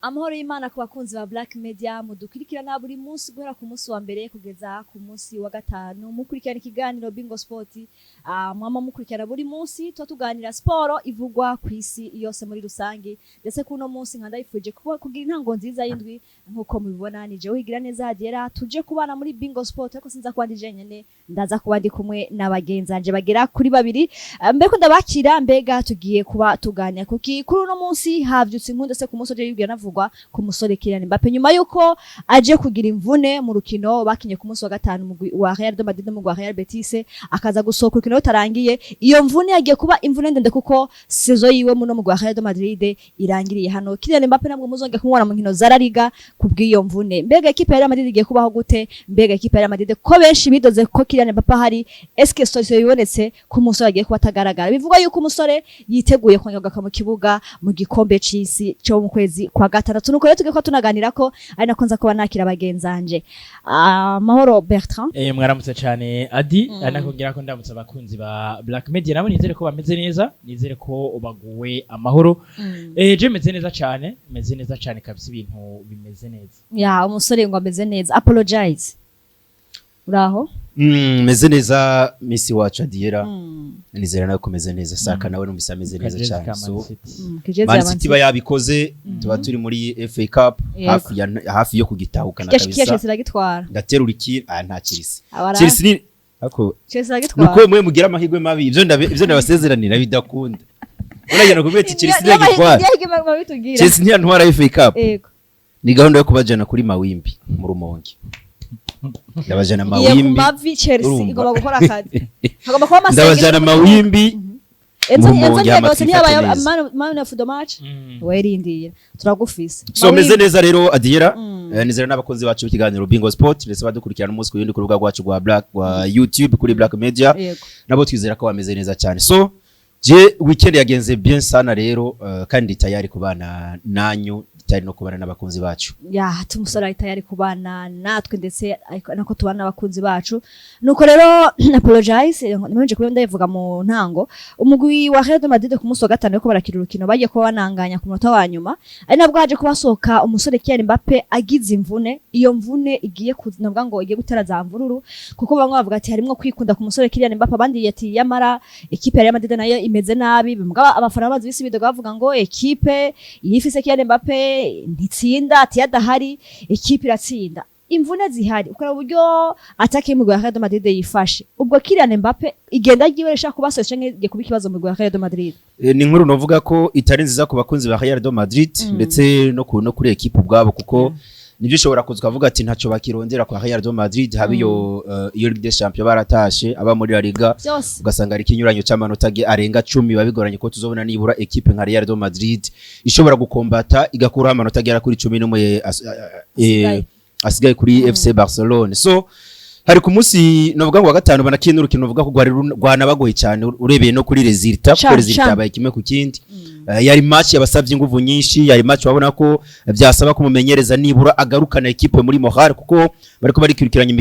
Amahoro y'Imana ku bakunzi ba Black Media mudukurikirana buri munsi guhera ku munsi wa mbere kugeza ku munsi wa gatanu, mukurikirana ikiganiro Bingo Sport. Mwama mukurikirana buri munsi, tuba tuganira siporo ivugwa ku isi yose muri rusange. Ndetse kuno munsi nka ndayifuje kuba kugira intango nziza y'indwi. Nkuko mubibona, ni jewe Higira neza Hagera, tuje kubana muri Bingo Sport, ariko sinza kuba ndi jenyene, ndaza kuba ndi kumwe na bagenzanje bagera kuri babiri. Mbeko ndabakira, mbega tugiye kuba tuganira kuki? Kuri uno munsi havyutse inkuru, ndetse ku munsi uje yibwira navugwa ku musore Kylian Mbappe, nyuma yuko aje kugira imvune mu rukino bakinye ku munsi wa gatanu, mugwi wa Real de Madrid n'umugwi wa Real Betis, akaza gusohoka urukino rutarangiye. Iyo mvune yagiye kuba imvune ndende, kuko saison yiwe muno mugwi wa Real de Madrid irangiriye hano. Kylian Mbappe ntabwo muzongera kumubona mu nkino za La Liga kubw'iyo mvune. Mbega ekipe ya Real Madrid igiye kubaho gute? Mbega ekipe ya Real Madrid, ko benshi bidoze ko Kylian Mbappe ahari, eske solution ibonetse ko umusore agiye kuba atagaragara? Bivugwa yuko umusore yiteguye kongera kugaruka mu kibuga mu gikombe c'isi cyo mu kwezi kwa gatandatu. Nuko rero tugiye kuba tunaganira ko ari nako nza kuba nakira bagenzanje. Amahoro Bertrand. Mwaramutse cyane Adi. Anakongera ko ndamutse abakunzi ba Black Media, nabo nizere ko bameze neza, nizere ko baguwe amahoro. Je meze neza cyane, meze neza cyane kabisa, ibintu bimeze neza. Ya, umusore ngo ameze neza. Apologize, uraho? Meze neza, misi wacu Adiera. Nizera nawe komeze neza. Saka nawe numvise ameze neza Kajezi cyane. ka So Man City. Kijezi Man ya City iba yabikoze, tuba turi muri FA Cup hafi ya hafi yo kugitahukana Kiya kabisa. Chelsea iragitwara. Ndaterura iki? Ah, nta Chelsea. Abara Chelsea ni ako Chelsea iragitwara. Nuko mwe mugira amahirwe mabi, ivyo ndabasezeranira bidakunda. Uragenda kubeta Chelsea ntiyagitwara. Chelsea Chelsea ntiyantwara FA Cup. Yego. Ni gahunda yo kubajana kuri Mawimbi mu Rumonge. Ndabajana Igiye ku Mawimbi. mavi Chelsea. Urumva. Igomba gukora akazi, hagomba kuba amasengesho. Ndabajana Mawimbi Enzo mu Enzo Rumonge, hama ntiyagarutse, twifate ntiyabaye neza. man of the match. Werindira, turagufise. So meze neza rero Adiera. Nizera n'abakunzi bacu b'ikiganiro Bingo Sport, ndetse badukurikirana umunsi ku yindi ku rubuga rwacu rwa Black, rwa YouTube, kuri Black Media, nabo twizera ko bameze neza cyane. So je weekend yagenze bien sana rero, kandi tayari kubana nanyu, tayari no kubana n'abakunzi bacu. Ya, tumusore ari tayari kubana natwe, ndetse ariko nako tubana n'abakunzi bacu. Nuko rero apologize, nkomeje kuba ndayivuga mu ntango. Umugwi wa Real de Madrid ku munsi wa gatanu yuko barakira urukino, bagiye kuba bananganya ku munota wa nyuma, ari nabwo haje kubasohoka umusore Kylian Mbappe agize imvune. Iyo mvune igiye kuvuga ngo igiye gutera za mvururu, kuko bamwe bavuga ati harimwo kwikunda ku musore Kylian Mbappe, abandi ati yamara ekipe ya Real Madrid nayo imeze nabi. Mugabo abafana bazi bisi bidoga, bavuga ngo ekipe yifise Kylian Mbappe ntitsinda, ati yadahari ekipe iratsinda. Imvune zihari, ukora uburyo attaque y'umugwi wa Real de Madrid yifashe, ubwo Kylian Mbappe igenda ryiwe rishaka kubasohesha ngiye kuba ikibazo mu mugwi wa Real de Madrid. Ni inkuru novuga ko itari nziza ku bakunzi ba Real de Madrid, ndetse no kuri ekipe ubwabo, kuko nibyo ushobora kuza ukavuga ati ntacyo bakirondera kwa Real de Madrid, haba iyo Ligue des Champions baratashe, aba muri La Liga byose ugasanga ari ikinyuranyo c'amanota arenga 10. Biba bigoranye ko tuzobona nibura ekipe nka Real de Madrid ishobora gukombata igakuraho amanota agera kuri 11 Asigaye. asigaye kuri FC Barcelone. So hari ku munsi novuga ngo wa gatanu banakina urukino novuga ko rwari rwanabagoye cyane, urebeye no kuri résultat, kuko résultat yabaye kimwe ku kindi. Yari match yabasabye inguvu nyinshi, yari match wabona ko byasaba kumumenyereza nibura agarukana ekipe muri morale, kuko bariko barikurikiranya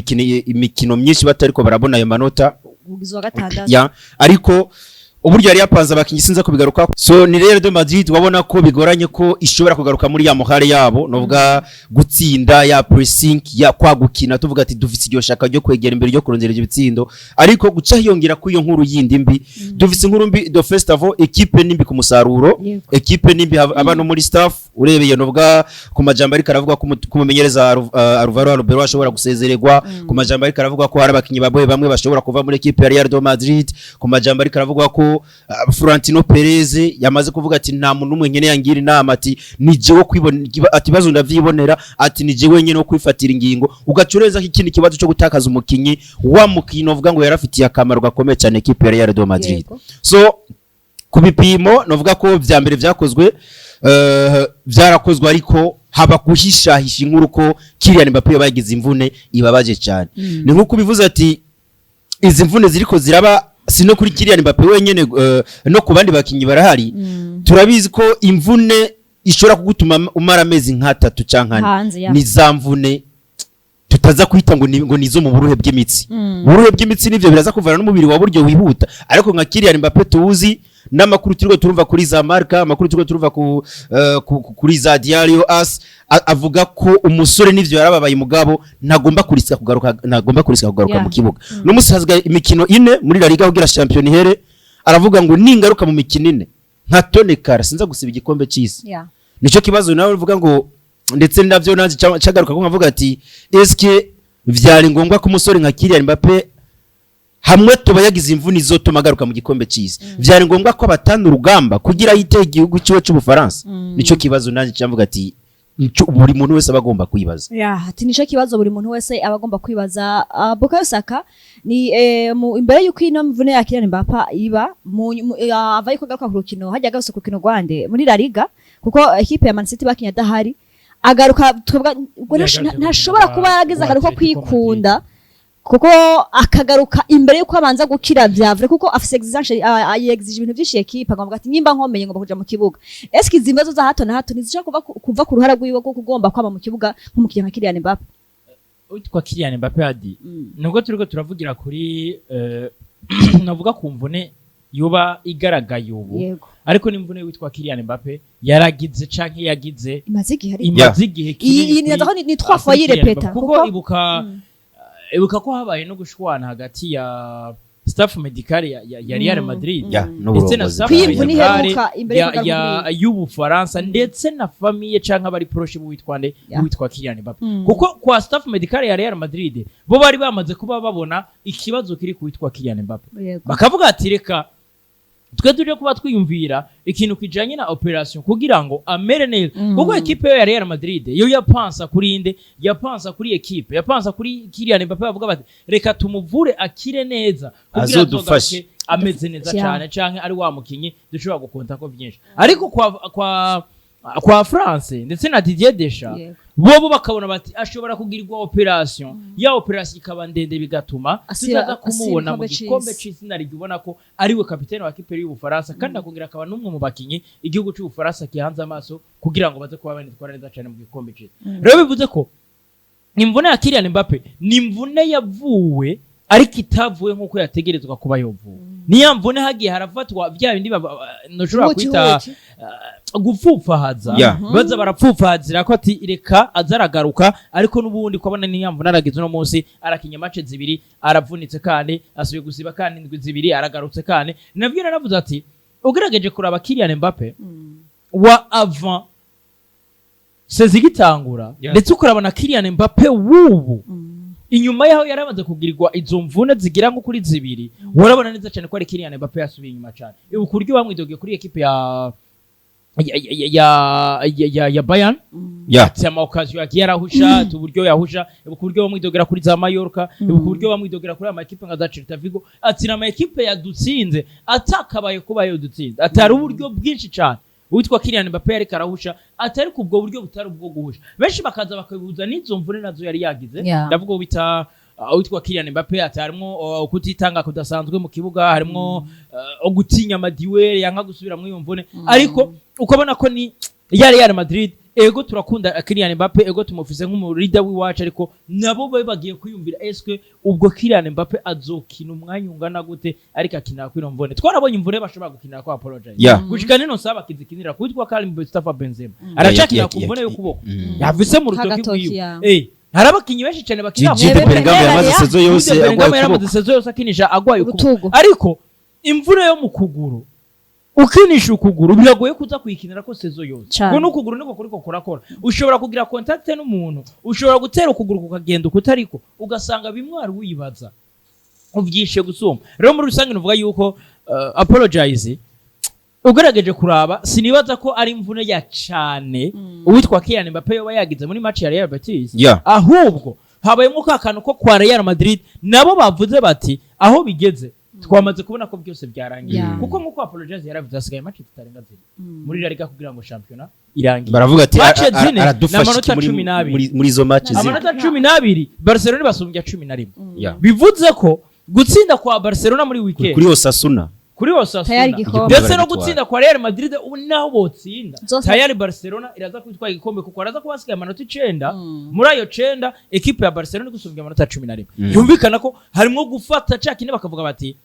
imikino myinshi batariko barabona ayo manota. Ugize wa gatandatu. Ya, ariko uburyo yari yapanze abakinyi sinza kubigaruka. So ni Real de Madrid wabona ko bigoranye ko ishobora kugaruka muri ya morale yabo, novuga gutsinda, ya pressing, ya kwagukina, tuvuga ati dufise iryo shaka ryo kwegera imbere, ryo kurondera ibyo bitsindo. Ariko guca hiyongera ku iyo nkuru yindi mbi, dufise inkuru mbi do festival, equipe nimbi ku musaruro, equipe nimbi aba no muri staff. Urebeye novuga ku majambo ariko aravuga ko kumumenyereza Alvaro Arbeloa ashobora gusezererwa, ku majambo ariko aravuga ko hari abakinyi baboye bamwe bashobora kuva muri equipe ya Real de Madrid, ku majambo ariko aravuga ko Florentino Perez yamaze kuvuga ati nta muntu n'umwe nkeneye yangira inama, ati ni jewe kwibona, ati ibibazo ndavyibonera, ati ni jewe nyene wo kwifatira ingingo. Ugacureza ikindi kibazo cyo gutakaza umukinyi wa mukinyi uvuga ngo yarafitiye akamaro gakomeye cyane equipe ya Real de Madrid. So ku bipimo novuga ko vya mbere vyakozwe, vyarakozwe, ariko haba kuhishahisha inkuru ko Kylian Mbappe yabagize imvune ibabaje cyane. Ni nkuko ubivuze ati izi mvune ziriko ziraba si no kuri Kylian Mbappe wenyene, no ku bandi bakinyi barahari. Turabizi ko imvune ishobora kugutuma umara amezi nk'atatu canke ane Hanze ya. ni za mvune. Utaza kwita ngo ni izo mu buruhe bw'imitsi. Uburuhe bw'imitsi nivyo biraza kuvana n'umubiri wa buryo wihuta, ariko nka Kylian Mbappe tuzi n'amakuru turiko turumva kuri za Marca, amakuru turiko turumva kuri za Diario AS, avuga ko umusore nivyo yarababaye, mugabo ntagomba kurisika kugaruka mu kibuga. No musi hasigaye imikino 4 muri La Liga kugira champion ihere. Aravuga ngo ningaruka mu mikino 4 nka tonekara, sinza gusiba igikombe c'isi. Nico kibazo nawe uvuga ngo, ndetse navyo nanjye cagaruka ko nkavuga ati: eske vyari ngombwa ko umusore nka Kylian Mbappe, hamwe tuba yagize imvune izotuma agaruka mu gikombe c'isi, vyari ngombwa ko abatana urugamba kugira yite igihugu ciwe c'Ubufaransa? Nico kibazo nanjye cyavuga ati nico buri muntu wese aba agomba kwibaza. Yeah, ati nico kibazo buri muntu wese aba agomba kwibaza. Bukayo Saka ni imbere yuko ino mvune ya Kylian Mbappe iba ava yuko agaruka ku rukino, hajya agarutse ku rukino rwande muri La Liga, kuko equipe ya Man City bakinye adahari, agaruka twebwe ubwo Yagarutse ku ntashobora rukino kuba yarageze rwa agaruka Atletico kwikunda, kuko akagaruka imbere yuko abanza gukira vyavure, kuko afise exigence, ayexige ibintu vyinshi equipe, akavuga ati nyimba nkomeye ngomba kuja mu kibuga. Eske izi mbazo za hato na hato ntizishobora kuva ku ruhara rwiwe rwo kugomba kwama mu kibuga nk'umukinnyi nka Kylian Mbappe? Witwa Kylian Mbappe, adi nubwo turiko turavugira kuri navuga ku mvune yoba igaragaye ubu, ariko n'imvune witwa Kylian Mbappe yaragize canke yagize imaze igihe ari imaze igihe iyi kinini iyi nibaza ko ni trois kuri fois Kylian yirepeta. Mbappe. Kuko ibuka ko habaye no gushwana hagati ya staff médical ya Real Madrid Ya, ndetse na n'uburongozi staff Kw'iyi mvune médicale iheruka imbere y'uko agaruka. y'Ubufaransa, ndetse na famille canke abari proche b'uwitwa nde, b'uwitwa Kylian Mbappe, kuko kwa staff médical ya Real Madrid bo bari bamaze kuba babona ikibazo kiri ku witwa Kylian Mbappe, bakavuga ati reka twe tuje kuba twiyumvira ikintu kijanye na operation kugira ngo amere neza, kuko ekipe yo ya Real Madrid yo yapansa kuri inde? Yapansa kuri ekipe, yapansa kuri Kylian Mbappe. Bavuga bati reka tumuvure akire neza kugira Azodufashe. azogaruke ameze neza cyane, canke ari wa mukinyi dushobora gukonta ko byinshi. Ariko kwa France ndetse na Didier Deschamps, bobo bakabona bati ashobora kugirirwa operation, ya operation ikaba ndende, bigatuma tutaza kumubona mu asira gikombe c'isi. c'isi, na ubona ko ariwe kapitene wa kipe y'Ubufaransa, kandi akongera akaba n'umwe mu bakinyi igihugu c'Ubufaransa kihanze amaso kugira ngo baze kuba banitwara neza cyane mu gikombe c'isi. Rero bivuze ko imvune ya Kylian Mbappe ni imvune yavuwe ariko itavuwe nk'uko yategerezwa kuba yovuwe. Niya mvune hagiye harafatwa bya bindi ntushobora Huti kwita huti. Gupfupfahaza. Baza barapfupfahazira ko ati reka aza aragaruka, ariko n'ubundi kwabona niya mvune aragize uno munsi, arakinya match 2 aravunitse, kandi asubiye gusiba kandi indwi 2 aragarutse. Kandi navyo naravuze ati ugerageje kuraba Kylian Mbappe wa avant saison igitangura, ndetse ukarabona Kylian Mbappe w'ubu, inyuma yaho yaramaze kugirirwa izo mvune zigira nko kuri 2, urabona neza cyane ko ari Kylian Mbappe yasubiye inyuma cyane. Ibuka uburyo bamwidogeye kuri ekipe ya Bayern, ati ama occasion yagiye arahusha, ati uburyo yahusha. Ibuka uburyo bamwidogera kuri za Mallorca, ibuka uburyo bamwidogera kuri ama ekipe nka za Celta Vigo, ati na ama ekipe yadutsinze atakabaye kuba yadutsinze, ati hari uburyo bwinshi cyane uwitwa Kylian Mbappe yariko arahusha, ati ariko ubwo buryo butari ubwo guhusha. Benshi bakaza bakabihuza n'izo mvune nazo yari yagize. Ndavuga uwo bita witwa Kylian Mbappe, ati harimwo kutitanga kudasanzwe mu kibuga, harimwo gutinya ama duel, yanka gusubira muri iyo mvune. Ariko ukabona ko ni ya Real Madrid, ego turakunda Kylian Mbappe, ego tumufise nk'umu leader w'iwacu, ariko nabo babe bagiye kwiyumvira: eske ubwo Kylian Mbappe azokina umwanya ungana gute ariko akinira kuri iyo mvune? Twarabonye imvune bashobora gukinira ko apologize gushika nino saba akizikinira kwitwa Karim Mustafa Benzema, aracakinira ku mvune y'ukuboko yavise mu rutoki Kagatoki, rwiwe. Hari abakinyi benshi cyane bakina Jude Mwebwe Bellingham Bellingham yamaze saison yose Jude Bellingham agwaye yaramaze ukuboko. saison yose akinisha agwaye ukuboko. Urutugu. Ariko imvune yo mu kuguru, ukinisha ukuguru biragoye kuza kuyikinira ko saison yose, Cane. ngo n'ukuguru niko kuriko kurakora. Ushobora kugira contact n'umuntu, ushobora gutera ukuguru kukagenda ukutariko, ugasanga bimwe wari wibaza uvyishe gusumba. Rero muri rusange nuvuga yuko apologize, ugerageje kuraba, sinibaza ko ari imvune ya cane uwitwa Kylian Mbappe yoba yagize muri match ya Real Betis, ahubwo habayemo ka kantu ko kwa Real Madrid nabo bavuze bati aho bigeze twamaze kubona ko byose byarangiye, kuko nkuko apologize yaravuze, hasigaye match zitarenga 4 muri La Liga kugira ngo shampiyona irangire. Baravuga ati Match 4 aradufasha n'amanota iki muri 12. muri izo match 4? Amanota 12, Barcelona basumbya 11. Yeah. Bivuze ko gutsinda kwa Barcelona muri weekend Kuri Osasuna. Kuri Osasuna Tayari igikombe. Ndetse no gutsinda kwa Real Madrid, ubu naho botsinda, Zose. tayari Barcelona iraza kwitwara igikombe, kuko araza kuba hasigaye amanota 9. Muri ayo 9, ekipe ya Barcelona igusumbya amanota 11. Yumvikana ko harimo gufata ca kindi bakavuga bati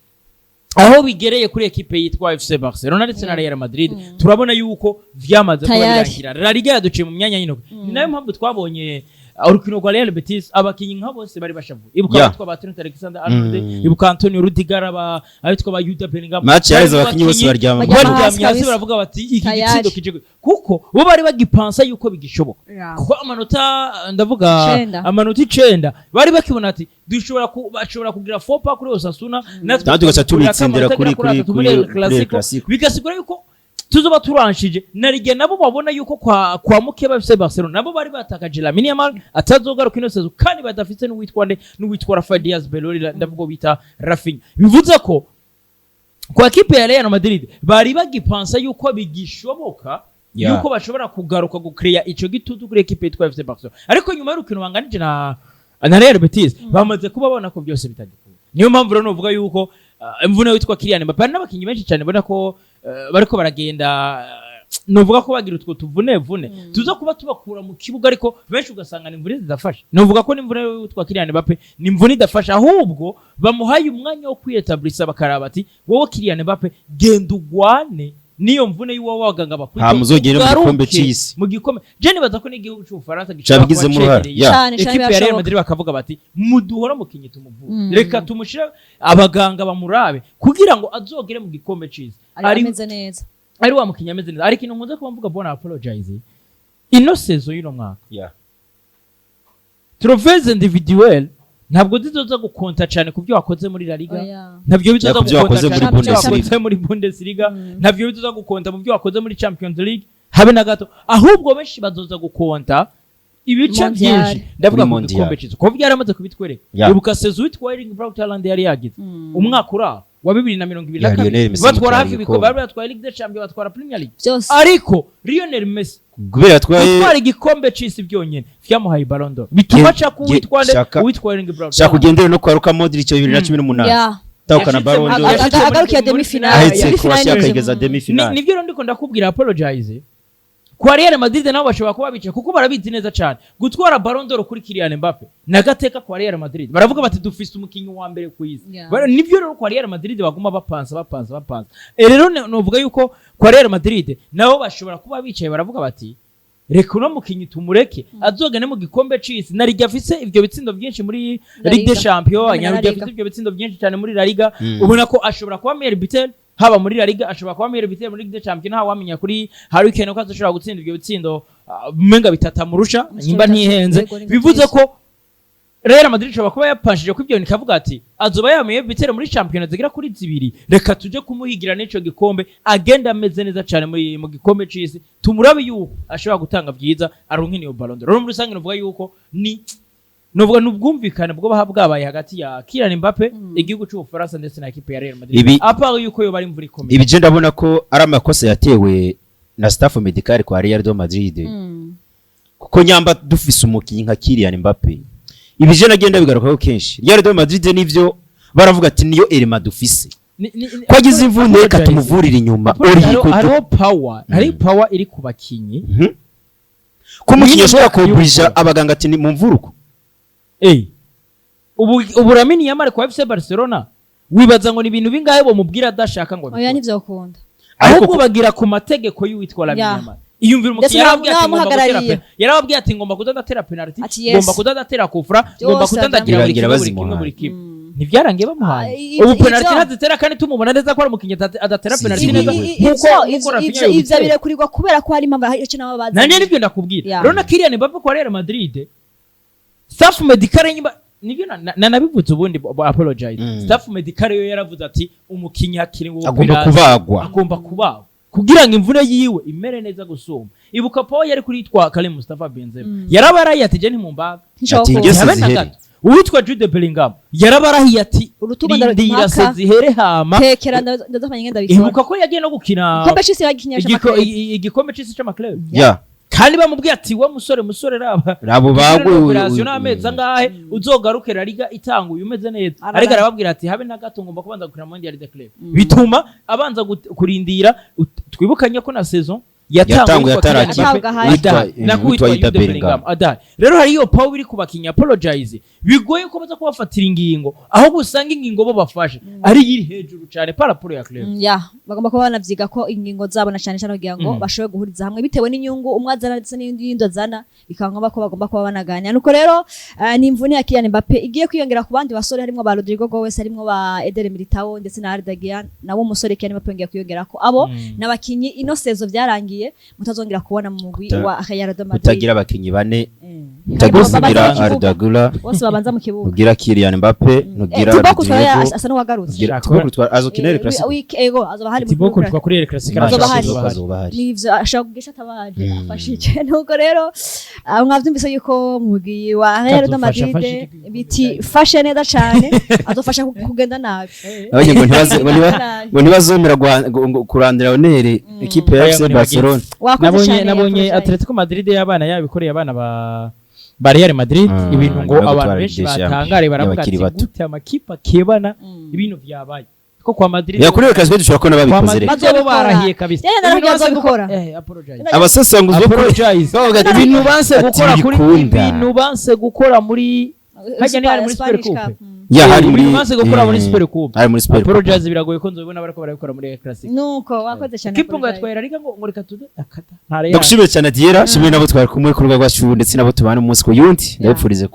aho bigereye kuri ekipe yitwa FC Barcelona ndetse na Real Madrid, turabona yuko vyamaze kuba Tayari. birangira. La Liga yaduciye mu myanya y'intoki. Ni nayo mpamvu twabonye urukino rwa Real Betis, abakinyi nka bose bari bashavuye. Ibuka abitwa ba Trent Alexander-Arnold, ibuka Antonio Rudiger, aba abitwa ba Jude Bellingham. Match yareze, Bari abakinyi bose abakinyi baryama. Baryama baryamye hasi hasi, kabisa. baravuga bati iki Tayari. gitsindo kije, kuko bo bari bagipansa yuko bigishoboka, kuko amanota, ndavuga 9. Amanota 9 bari bakibona ati dushobora bashobora kugira faux pas kuri Osasuna, natwe Natwe tugaca tugakurira tubitsindira amanota agera 3 muri kuri El El Clasico. Clasico. Bigasigura yuko tuzoba turanshije na Ligue. Nabo babona yuko kwa mukeba FC Barcelona nabo bari batakaje Lamine Yamal atazogaruka ino saison, kandi badafite n'uwitwa nde, n'uwitwa Rafa Diaz Beloli, ndavuga bita Rafinha. Bivuze ko kwa kipe ya Real Madrid bari bagipansa yuko bigishoboka yuko bashobora kugaruka gucreya ico gitutu kuri ekipe yitwa FC Barcelona, ariko nyuma y'urukino banganije na Real Betis bamaze kuba babona ko byose bitagikunda. Niyo mpamvu rero novuga yuko imvune witwa Kylian Mbappe, hari n'abakinyi benshi cyane mbona ko bariko baragenda, novuga ko bagira utwo tuvune vune tuza kuba tubakura mu kibuga, ariko benshi ugasanga ni imvune zidafasha. Novuga ko n'imvune witwa Kylian Mbappe ni imvune idafasha, ahubwo bamuhaye umwanya wo kwiyetablisa, bakaraba ati wowe Kylian Mbappe genda ugwane niyo mvune y'uwo waganga bakwita, Hama uzogere mu gikombe ugaruke c'isi. mu gikombe. Je nibaza ko n'igihugu c'Ubufaransa gishobora Cabigizemo kuba uruhare. cegereye Cane, cane, ekipe ya Real birashoboka. Madrid, bakavuga bati muduhora mukinyi tumuvure, reka tumushire abaganga bamurabe kugira ngo azogere mu gikombe c'isi ari ameze neza, ari wa mukinyi ameze neza. Ariko ikintu nkunze kuba mvuga, bona apologize, ino saison y'uno mwaka, trophées individuelles ntabwo zizoza gukonta cyane ku byo wakoze muri La Liga, Oya. ntabyo bizoza Ku byo gukonta wakoze cyane muri ku byo Bundesliga. wakoze muri Bundesliga, ntabyo bizoza gukonta mu byo wakoze muri Champions League habe na gato, ahubwo benshi bazoza gukonta ibice Mondial. byinshi, ndavuga Kuri mu Mondial. gikombe cyiza, kuko byaramaze kubitwereka. Ibuka saison witwa Erling Braut Haaland yari yagize umwaka uraho wa 2022, Lionel Messi batwara amutwara hafi ibikombe, igikombe. bari batwaye Ligue des Champions, batwara Premier League, byose. Ariko Lionel Messi Kubera yatwaye gutwara igikombe c'isi byonyine vyamuhaye Ballon d'Or, bituma aca ku witwa nde, uwitwa Erling Braut Shaka Haaland. ugendere no kwa Luka Modric 2018, tawukana Yashitse Ballon d'Or, yashitse Agarukiye muri demi-finale. finale. ahetse Demi-finale Croatia yinjiye akayigeza demi finale. Nivyo rero ndiko ndakubwira, apologize, kwa Real Madrid nabo bashobora kuba bicaye kuko barabizi neza cyane gutwara Ballon d'Or kuri Kylian Mbappe nagateka kwa Real Madrid. Baravuga bati dufise umukinyi wa mbere ku isi. Nivyo rero kwa Real Madrid baguma bapansa, bapansa, bapansa. Rero novuga yuko kwa Real Madrid nabo bashobora kuba bicaye baravuga bati reka uno mukinyi tumureke azogane mu gikombe c'isi, na Liga afise ivyo bitsindo byinshi muri La Ligue des Liga. Champions, Muri La Liga Liga. afise ivyo bitsindo byinshi cyane muri La Liga. Ubona ko ashobora kuba meilleur buteur haba muri La Liga, ashobora kuba meilleur buteur muri Ligue des Champions. Nta wamenya kuri Harry Kane ko azoshobora gutsinda ivyo bitsindo, umenga bitatu amurusha nimba Bitatu, ntihenze. yego, ni Bivuze bitatu. ko Real Madrid ishobora kuba yapanshije ko ibyo ikavuga ati azoba yamenye bitero muri champions zigera kuri zibiri, reka tuje kumuhigira n'ico gikombe, agenda ameze neza cyane muri mu gikombe c'isi, tumurabe yuko ashobora gutanga vyiza, aronke niyo Ballon d'Or. Rero muri rusange novuga yuko ni novuga n'ubwumvikane bwo bwabaye hagati ya Kylian Mbappe, igihugu c'Ubufaransa ndetse na equipe ya Real Madrid, à part yuko yoba ari imvura ikomeye. Ibi je ndabona ko ari amakosa yatewe na staff médical kwa Real de Madrid, kuko nyamba dufise umukinyi nka Kylian Mbappe, ibi je nagenda bigarukaho kenshi, Real de Madrid nivyo baravuga ati niyo elema dufise, ko agize imvune reka tumuvurire inyuma. Hariho hariho power, hari power iri ku bakinyi. Ko umukinyi ashobora Y'uko. kuburija abaganga ati ni mu mvuruko. Ubu Lamine Yamal kwa FC Barcelona, wibaza ngo ni ibintu bingahe bomubwira adashaka ngo Oya, abikore? ntivyokunda. Ariko Ahubwo bagira ku mategeko y'uwitwa Lamine Yamal. Iyumvira umukinnyi Ndetse yarababwiye ati ngomba gutera n'abamuhagarariye. yarababwiye ati ngomba kuza ndatera penalty, Ati yes. ngomba kuza ndatera kufra, ngomba Byose kuza ndagira buri Birangira kimwe, buri kimwe, bazimuhaye. buri kimwe. Ntibyarangiye bamuhaye. Ubu penalty ntazitera, kandi tumubona neza ko ari umukinnyi adatera Si penalty ibi- neza nkuko Rafinha Ivyo yabitera. birekurirwa kubera ko hari impamvu, hari ico nabo bazi. Nanjye nibyo ndakubwira. Rero na Kylian Mbappe kwa Real Madrid, staff médical nyimba nibyo nanabivuze ubundi, apologize, staff médical yo yaravuze ati umukinnyi hakiri ngo agomba kubagwa. Agomba kubagwa kugira ngo imvune yiwe imere neza gusumba. Ibuka Paul yari kuri yitwa Karim Mustafa Benzema, yarabarahiye ati je ntimumbaga. Ati ingese Habe na zihere. gato. Uwitwa Jude Bellingham yarabarahiye ati Urutugu rindira se mpaka. zihere hama Tekera ndazafanya ngenda bikora. Ibuka ko yagiye no gukina Igikombe c'isi yagikinyesha amakarere. igikombe c'isi c'amaclub. Kandi bamubwiye ati: "Wa musore, musore, raba rabo bagwe operation n'amezi angahe, uzogaruke La Liga itanguye umeze neza." Arara. Ariko arababwira ati: "Habe na gato, ngomba kubanza gukina Mondial de Club." Bituma abanza kurindira. Twibukanye ko na saison yatanguye Yatanguye yitwa Kylian atarakina. Mbappe Atabwa ahari. adahari. Nako witwa witwa Jude Jude Bellingham. Bellingham adahari. Rero hari iyo power iri ku bakinnyi, apologize, bigoye ko baza kubafatira ingingo, ahubwo usanga ingingo bo bafashe ari iri hejuru cyane par rapport ya club. Ya, bagomba kuba banavyiga ko ingingo zabo, na cyane cyane kugira ngo bashobore guhuriza hamwe bitewe n'inyungu umwe azana ndetse n'iyindi azana, bikaba ngombwa ko bagomba kuba banaganira. Nuko rero ni imvune ya Kylian Mbappe igiye kwiyongera ku bandi basore, harimo ba Rodrygo Goes, harimo ba Eder Militao ndetse na Arda Güler. Nabo umusore Kylian Mbappe yongeye kwiyongera ko abo n'abakinyi ino saison byarangiye mutazongera kubona mu mugwi wa Real de Madrid. Kutagira abakinyi bane, Kandi utagira babanza mu kibuga. Arda Güler, Bose babanza mu kibuga. ugira Kylian Mbappe, nugira Thibaut Courtois Rodrygo, asa n'uwagarutse. ugira Shaka. Thibaut Courtois azokina El Clasico. Ego, azoba hari mu Thibaut kibuga. Courtois kuri El Clasico Azoba arashaka ahari. kuzoba ahari. Azoba ahari. Nivyo, ashobora kugisha atabaje afashije. Nuko rero mwavyumvise yuko mugwi wa Real de Azofasha, Madrid afashe igikombe. biti fashe neza cane, azofasha kugenda nabi. Abanye ngo ntibaze ngo Nabi. ngo ntibazomera kurandira honneur equipe ya Oya, FC ngo ni Barcelona. Wakoze Nabonye cane, nabonye Apologize. Atletico Madrid y'abana yabikoreye abana ba Real Madrid, ibintu ngo nyuma yo abantu gutwara benshi Ligue des Champions batangare, baravuga y'abakiri ati: bato. "Gute amakipe akebana ibintu vyabaye ko kwa Madrid?" Ya, kuri El Clasico dushobora kubona Kwa babikoze Madrid reka. bo Bazobikora. barahiye kabisa. Yeah, Ibintu narabwiye banse bazobikora. Apologize. Abasesenguzi bo kuri Apologize. bavuga ati Ibintu banse ati gukora kuri bikunda. ibintu banse gukora muri hajya ni hari muri Super Spanish Coupe. Cup. Ya, hari muri Ibintu banse gukora muri Super Coupe. Hari muri Super Coupe. Apologize, biragoye ko nzobibona bariko barabikora muri El Clasico. Nuko wakoze cyane, Kipe ngo Apologize. yatwaye La Liga, ngo reka tude akata nta Real. Ndagushimiye cyane Diera, shimiye nabo twari kumwe ku rubuga rwacu ndetse nabo tubana umunsi ku yundi. Ndabifurize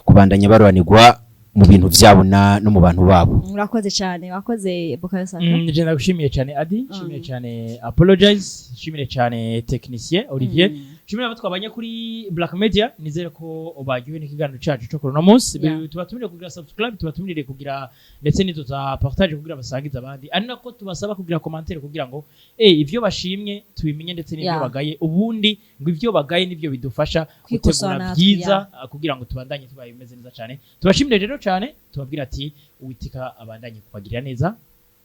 kubandanya baruranirwa mu bintu byabo no mu bantu babo. Urakoze cyane, wakoze Bukayo Saka. Je ndagushimiye cyane Adi, nshimiye cyane Apologize, nshimiye cyane technicien Olivier, nshimiye abo twabanye kuri Black Media. Nizere ko baryohewe n'ikiganiro cyacu cyo kuri uno munsi. Tubatumire kugira subscribe, tubatumire kugira ndetse n'izo za partage kugira basangize abandi, ari nako tubasaba kugira commentaire kugira ngo ivyo bashimye tubimenye ndetse n'ivyo bagaye. Ubundi ngo ivyo bagaye nivyo bidufasha Kwikosora gutegura natwe, byiza, kugira ngo tubandanye tubaye bimeze neza cyane. Tubashimire rero cyane, tubabwira ati Uwiteka abandanye kubagirira neza.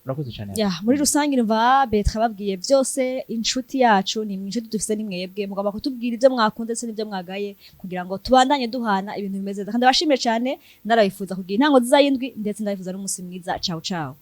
Urakoze cyane. Ya, muri rusange numva Betra babwiye byose. Inshuti yacu ni inshuti dufise ni mwebwe, mugomba kutubwira ibyo mwakunze ndetse n'ibyo mwagaye kugira ngo tubandanye duhana ibintu bimeze neza. Kandi abashimire cyane, narabifuza kugira intango nziza y'indwi, ndetse ndabifuza n'umunsi mwiza. Ciao ciao.